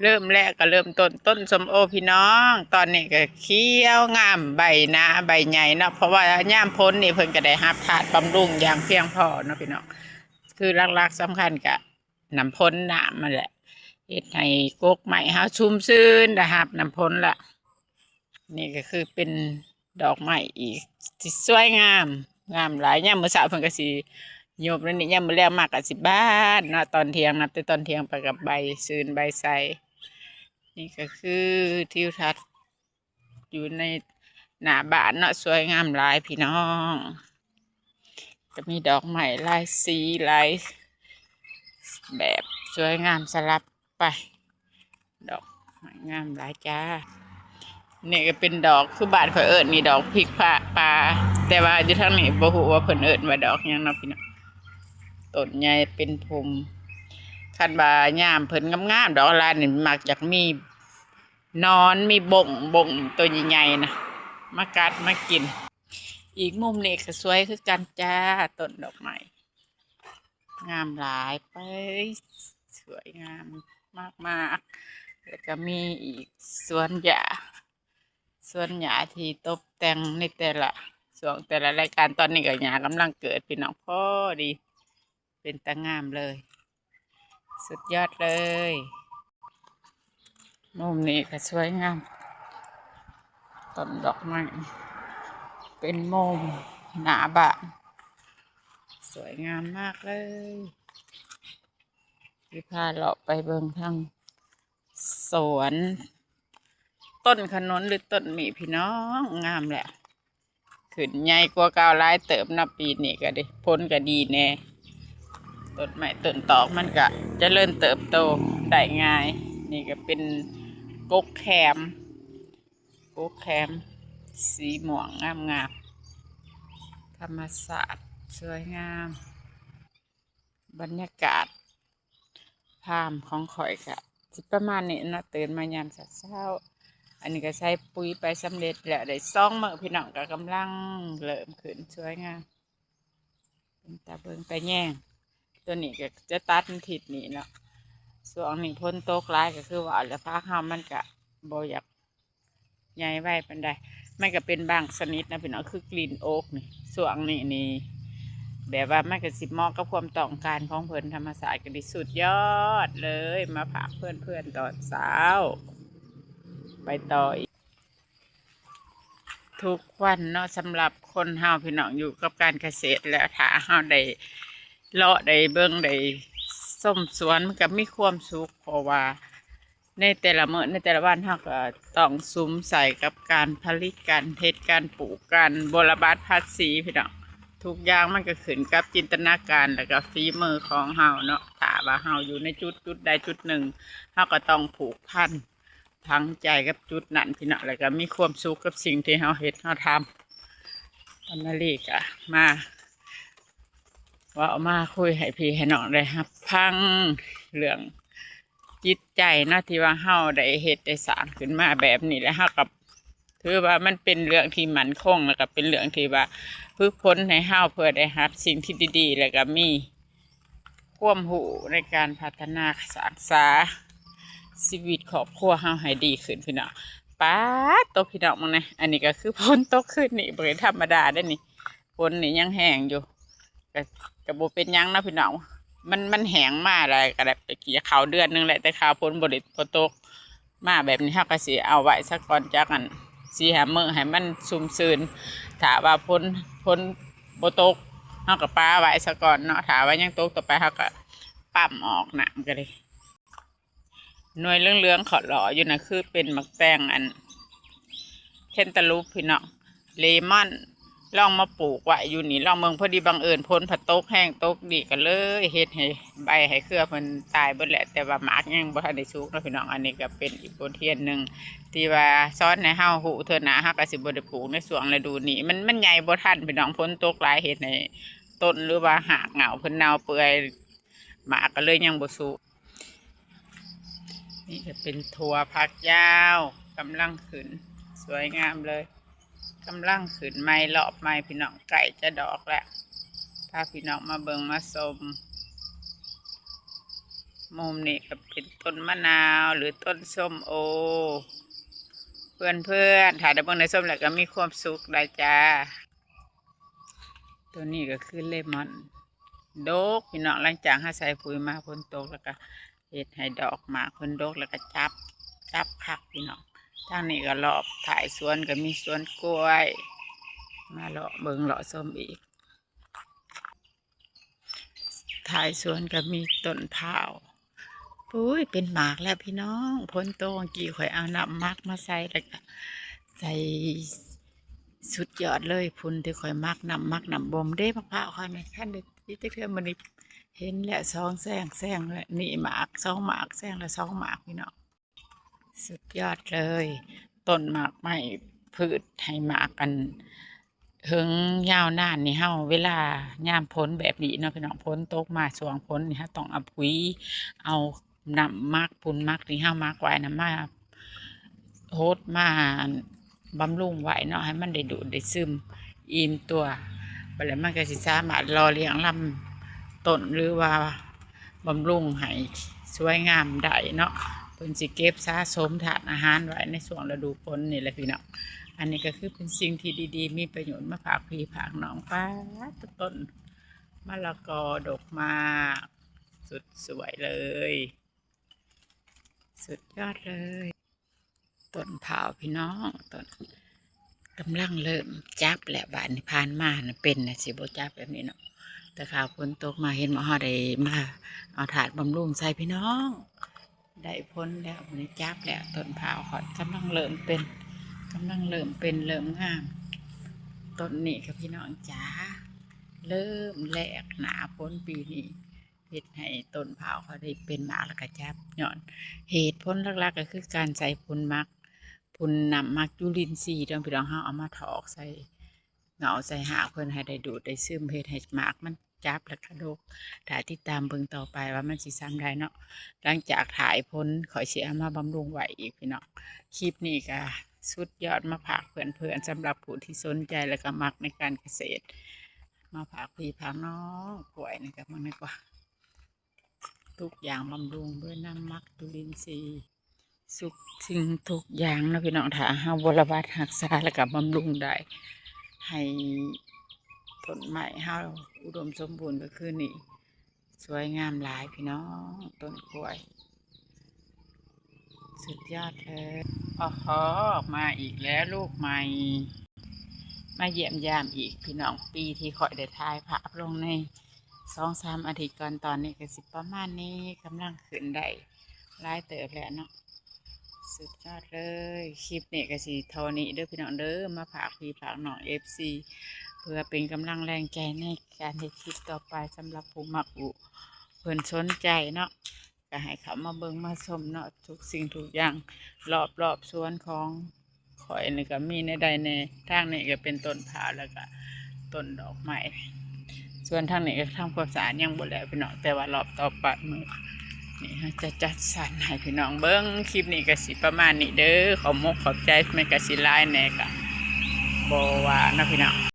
ເລີ່ມແລ້ວກໍເລີ່ມຕົ້ນ ຕົ້ນສົ້ມໂອພີ່ນ້ອງ ຕອນນີ້ກໍຂຽວງາມ ໃບໜາໃບໃຫຍ່ເນາະ ເພາະວ່າຍາມຝົນນີ້ເພິ່ນກໍໄດ້ຮັບທາດບຳລຸງຢ່າງພຽງພໍເນາະພີ່ນ້ອງ. ຄືຫຼັກໆສຳຄັນກະນ້ຳຝົນ ນ້ຳຫັ້ນແຫຼະ ເຮັດໃຫ້ກົກໄມ້ເຮົາຊຸ່ມຊື່ນ ໄດ້ຮັບນ້ຳຝົນລະ. ນີ້ກໍຄືເປັນ ດອກໄມ້ອີກທີ່ສວຍງາມ ງາມຫຼາຍ. ຍາມມື້ເຊົ້າເພິ່ນກໍຊິຍົບແລ້ວນີ້ ຍາມມື້ແລງມາກໍຊິບານເນາະ ຕອນທ່ຽງ ນັບແຕ່ຕອນທ່ຽງໄປກໍໃບຊື່ນໃບໃສ. ນີ້ກໍຄືທິວທັດຢູ່ໃນໜ້າບ້ານເນາະ ສວຍງາມຫຼາຍພີ່ນ້ອງ. ກໍມີດອກໄມ້ຫຼາຍສີຫຼາຍແບບ ສວຍງາມສະຫຼັບໄປ ດອກໄມ້ງາມຫຼາຍຈ້າ. ນີ້ກໍເປັນດອກ ຄືບ້ານຂ້ອຍເອີ້ນນີ້ດອກພິກປ່າ ແຕ່ວ່າຢູ່ທາງນີ້ບໍ່ຮູ້ວ່າເພິ່ນເອີ້ນວ່າດອກຫຍັງເນາະພີ່ນ້ອງ. ຕົ້ນໃຫຍ່ເປັນພຸ່ມ ຄັນວ່າຍາມເພິ່ນງາມໆ ດອກລາຍນີ້ມັກຢາກມີໜອນ ມີບົ້ງ ບົ້ງໂຕໃຫຍ່ໆນະ ມາກັດມາກິນ. ອີກມຸມນີ້ກໍສວຍຄືກັນຈ້າ ຕົ້ນດອກໄມ້ງາມຫຼາຍ ໄປ ສວຍງາມມາກໆ. ແລ້ວກໍມີອີກສວນຫຍ້າ ສວນຫຍ້າທີ່ຕົບແຕ່ງໃນແຕ່ລະຊ່ວງ ແຕ່ລະລາຍການ. ຕອນນີ້ກໍຫຍ້າກຳລັງເກີດພີ່ນ້ອງ ພໍດີ ເປັນຕາງາມເລີຍ ສຸດຍອດເລີຍ. ມຸມນີ້ກໍສວຍງາມ ຕົ້ນດອກໄມ້ ເປັນມຸມໜ້າບ້ານ ສວຍງາມມາກເລີຍ. ຊິພາເລາະໄປເບິ່ງທາງສວນ ຕົ້ນຂະໜູນ ຫຼື ຕົ້ນໝີ່ ພີ່ນ້ອງ ງາມແຫຼະ ຂຶ້ນໃຫຍ່ກວ່າເກົ່າຫຼາຍເຕີບເນາະ ປີນີ້ກໍດີ ຝົນກໍດີແດ່ ຕົ້ນໄມ້ຕົ້ນຕອກມັນກໍຈະເລີນເຕີບໂຕໄດ້ງ່າຍ. ນີ້ກໍເປັນກົກແຂມ ກົກແຂມສີມ່ວງງາມໆ ທຳມະຊາດສວຍງາມ ບັນຍາກາດ ພາມຂອງຂ້ອຍກະຊິປະມານນີ້ເນາະ ຕື່ນມາຍາມເຊົ້າໆ. ອັນນີ້ກໍໃສ່ປຸ໋ຍໄປສຳເລັດແລ້ວໄດ້ສອງມື້ ພີ່ນ້ອງກໍກຳລັງເລີ່ມຂຶ້ນສວຍງາມ ເປັນຕາເບິ່ງຕາແຍງ. ຕົວນີ້ກໍຈະຕັດມັນທິດນີ້ເນາະ ຊ່ວງນີ້ຝົນຕົກຫຼາຍ ກໍຄືວ່າແຫຼະ ຜັກເຮົາມັນກະບໍ່ຢາກ ໃຫຍ່ໄວປານໃດ. ມັນກໍເປັນບາງຊະນິດນະພີ່ນ້ອງ ຄືກຣີນໂອກນີ້ ຊ່ວງນີ້ນີ້ ແບບວ່າມັນກໍຊິເໝາະກັບຄວາມຕ້ອງການຂອງເພິ່ນ ທຳມະຊາດກໍດີ ສຸດຍອດເລີຍ ມາຝາກເພື່ອນໆຕອນເຊົ້າ ໄປຕໍ່ອີກທຸກວັນເນາະ. ສຳລັບຄົນເຮົາພີ່ນ້ອງ ຢູ່ກັບການກະເສດແລ້ວ ຖ້າເຮົາໄດ້ເລາະໄດ້ເບິ່ງໄດ້ຊົມສວນ ມັນກໍມີຄວາມສຸກ ເພາະວ່າ ໃນແຕ່ລະມື້ ໃນແຕ່ລະວັນ ເຮົາກໍຕ້ອງສຸມໃສ່ກັບການຜະລິດ ການເຮັດ ການປູກ ການບໍ່ລະບາດພາດສີພີ່ນ້ອງ. ທຸກຢ່າງມັນກໍຂຶ້ນກັບຈິນຕະນາການ ແລ້ວກໍຝີມືຂອງເຮົາເນາະ. ຖ້າວ່າເຮົາຢູ່ໃນຈຸດ ຈຸດໃດຈຸດໜຶ່ງ ເຮົາກໍຕ້ອງຜູກພັນຝັງໃຈກັບຈຸດນັ້ນພີ່ນ້ອງ ແລ້ວກໍມີຄວາມສຸກກັບສິ່ງທີ່ເຮົາເຮັດເຮົາທຳ. ວັນນະລີກໍມາ ເວົ້າມາຄຸຍໃຫ້ພີ່ໃຫ້ນ້ອງໄດ້ຮັບຟັງເລື່ອງຈິດໃຈເນາະ ທີ່ວ່າເຮົາໄດ້ເຮັດໄດ້ສ້າງຂຶ້ນມາແບບນີ້ ແລ້ວເຮົາກໍຖືວ່າມັນເປັນເລື່ອງທີ່ໝັ້ນຄົງ ແລ້ວກໍເປັນເລື່ອງທີ່ວ່າຝຶກຝົນໃຫ້ເຮົາເພື່ອໄດ້ຮັບສິ່ງທີ່ດີໆ ແລ້ວກໍມີຄວາມຮູ້ໃນການພັດທະນາສ້າງສາຊີວິດຄອບຄົວເຮົາໃຫ້ດີຂຶ້ນພີ່ນ້ອງ. ປາດໂຕ ພີ່ນ້ອງເບິ່ງແດ່ ອັນນີ້ກໍຄືຝົນຕົກຄືນນີ້ ບໍ່ໄດ້ທຳມະດາເດ້ນີ້. ຝົນນີ້ຍັງແຮງຢູ່ ກໍ ກໍບໍ່ເປັນຫຍັງເນາະພີ່ນ້ອງ ມັນ ມັນແຫ້ງມາແລ້ວ ກໍໄດ້ໄປກ່ຽວເຂົ້າເດືອນໜຶ່ງແລ້ວ ແຕ່ຂ້າວຝົນບໍ່ໄດ້ ບໍ່ຕົກມາແບບນີ້ ເຮົາກໍຊິເອົາໄວ້ຊະກ່ອນ ຈັກອັນ ສີ່ຫ້າມື້ໃຫ້ມັນຊຸ່ມຊື່ນ. ຖ້າວ່າຝົນ ຝົນບໍ່ຕົກ ເຮົາກໍປະໄວ້ຊະກ່ອນເນາະ ຖ້າວ່າຍັງຕົກຕໍ່ໄປ ເຮົາກໍປ້ຳອອກນ້ຳກໍໄດ້. ໜ່ວຍເຫຼືອງໆຂອດຫຼໍ່ຢູ່ນະ ຄືເປັນໝາກແຕງອັນແຄນຕາລູບພີ່ນ້ອງ ເລມອນ ລອງມາປູກໄວ້ຢູ່ນີ້ລອງເບິ່ງ. ພໍດີບັງເອີນຝົນພັດຕົກແຮງຕົກດີ ກໍເລີຍເຮັດໃຫ້ໃບໃຫ້ເຄືອເພິ່ນຕາຍເບິດແຫຼະ ແຕ່ວ່າໝາກຍັງບໍ່ທັນໄດ້ສຸກເນາະພີ່ນ້ອງ. ອັນນີ້ກໍເປັນອີກບົດຮຽນໜຶ່ງທີ່ວ່າສອນໃຫ້ເຮົາຮູ້ ເທື່ອໜ້າເຮົາກໍຊິບໍ່ໄດ້ປູກໃນຊ່ວງລະດູນີ້ ມັນ ມັນໃຫຍ່ບໍ່ທັນພີ່ນ້ອງ. ຝົນຕົກຫຼາຍເຮັດໃຫ້ຕົ້ນ ຫຼືວ່າຮາກເຫງົ້າເພິ່ນເນົ່າເປື່ອຍ ໝາກກໍເລີຍຍັງບໍ່ສຸກ. ນີ້ກໍເປັນຖົ່ວຝັກຍາວ ກຳລັງຂຶ້ນ ສວຍງາມເລີຍ ກຳລັງຂຶ້ນໃໝ່ ລອບໃໝ່ພີ່ນ້ອງ ໃກ້ຈະດອກແລ້ວ ພາພີ່ນ້ອງມາເບິ່ງມາຊົມ. มุมนี้ก็เป็นต้นมะนาวหรือต้นส้มโอ เพื่อนๆ ถ้าได้เบิ่งได้ชมแล้วก็มีความสุขได้จ้า ตัวนี้ก็คือเลมอน ดกพี่น้อง หลังจากเฮาใส่ปุ๋ยมา ฝนตกแล้วก็เฮ็ดให้ดอกหมากเพิ่นดก แล้วก็จับ จับคักพี่น้อง ทางนี้ก็รอบท้ายสวนก็มีสวนกล้วย มาเลาะเบิ่งเลาะชมอีก ท้ายสวนก็มีต้นพร้าว ปุ้ย เป็นหมากแล้วพี่น้อง ฝนตก เมื่อกี้ข้อยเอาน้ำหมักมาใส่ แล้วก็ใส่ สุดยอดเลย พุ้นที่ข้อยหมักน้ำหมักน้ำบ่มเด้ มะพร้าวข้อยนี่ คันได้ติดจักเทื่อ มื้อนี้เห็นแล้วสองแซง แซงแล้ว นี่หมาก สองหมาก แซงละสองหมากพี่น้อง สุดยอดเลย ต้นหมากไม้ พืชให้หมากกัน เหิงยาวนานนี่ เฮาเวลายามฝนแบบนี้เนาะพี่น้อง ฝนตกมาช่วงฝนนี่ เฮาต้องเอาปุ๋ย เอาน้ำหมัก พุ้นหมักที่เฮาหมักไว้นะ มาหด มาบำรุงไว้เนาะ ให้มันได้ดูดได้ซึมอิ่มตัว บัดแล้วมันก็สิสามารถหล่อเลี้ยงลำต้น หรือว่า บำรุงให้สวยงามได้เนาะ เพิ่นสิเก็บสะสมธาตุอาหารไว้ในช่วงฤดูฝนนี่แหละพี่น้อง อันนี้ก็คือเป็นสิ่งที่ดีๆ มีประโยชน์ มาฝากพี่ฝากน้อง ป๊าด ต้นมะละกอดกมาก สุดสวยเลย สุดยอดเลย ต้นพร้าวพี่น้อง ต้น กำลังเริ่มจับแล้ว บาดนี้ ผ่านมานะเป็นนะ สิบ่จับแบบนี้เนาะ แต่ข่าวฝนตกมา เห็นบ่ เฮาได้มาเอาธาตุบำรุงใส่พี่น้อง ได้ผลแล้ว มื้อนี้จับแล้ว ต้นพร้าวข้อยกำลังเริ่มเป็น กำลังเริ่มเป็น เริ่มงาม ต้นนี้ค่ะพี่น้องจ๋า เริ่มแลกหน้าฝนปีนี้ เฮ็ดให้ต้นพร้าวข้อยได้เป็นหมากแล้วก็จับ ย้อนเหตุผลหลักๆ ก็คือการใส่พุ้นหมัก พุ้นน้ำหมักจุลินทรีย์เนาะพี่น้อง เฮาเอามาถอกใส่เงาใส่หากเพิ่น ให้ได้ดูดได้ซึม เฮ็ดให้หมากมันจับแล้วก็ดก ถ้าติดตามเบิ่งต่อไปว่ามันสิส่ำใดเนาะ หลังจากถ่ายผลข้อยสิเอามาบำรุงไว้อีกพี่น้อง คลิปนี้ก็สุดยอด มาฝากเพื่อนๆ สำหรับผู้ที่สนใจแล้วก็มักในการเกษตร มาฝากพี่ฝากน้อง กล้วยนี่ก็ เบิ่งนี่กว่า ทุกอย่างบำรุงด้วยน้ำหมักจุลินทรีย์ ทุกสิ่งทุกอย่างเนาะพี่น้อง ถ้าเฮาบ่ระวัดรักษาแล้วก็บำรุงได้ ให้ต้นไม้เฮาอุดมสมบูรณ์ก็คือนี่ สวยงามหลายพี่น้อง ต้นกล้วย สุดยอดเลย โอ้โห มาอีกแล้วลูกใหม่ มาเยี่ยมยามอีกพี่น้อง ปีที่ข้อยได้ถ่ายภาพลงในสองสามอาทิตย์ก่อน ตอนนี้ก็สิประมาณนี้ กำลังขึ้นได้หลายเติบแล้วเนาะ สุดยอดเลย คลิปนี้ก็สิเท่านี้เด้อพี่น้องเด้อ มาฝากพี่ฝากน้อง เอฟซี เพื่อเป็นกำลังแรงใจในการเฮ็ดคลิปต่อไป สำหรับผู้มักอุ เพิ่นสนใจเนาะ ก็ให้เข้ามาเบิ่งมาชมเนาะ ทุกสิ่งทุกอย่างรอบๆ สวนของข้อยนี่ก็มีแนวใดแน่ ทางนี้ก็เป็นต้นพร้าว แล้วก็ต้นดอกไม้ ส่วนทางนี้ก็ทำความสะอาดยังบ่แล้วพี่น้อง แต่ว่ารอบต่อไปมื้อนี้เฮาจะจัดสรรให้พี่น้องเบิ่ง คลิปนี้ก็สิประมาณนี้เด้อ ขอบมกขอบใจ แม่นก็สิหลายแน่ก็บ่ว่าเนาะพี่น้อง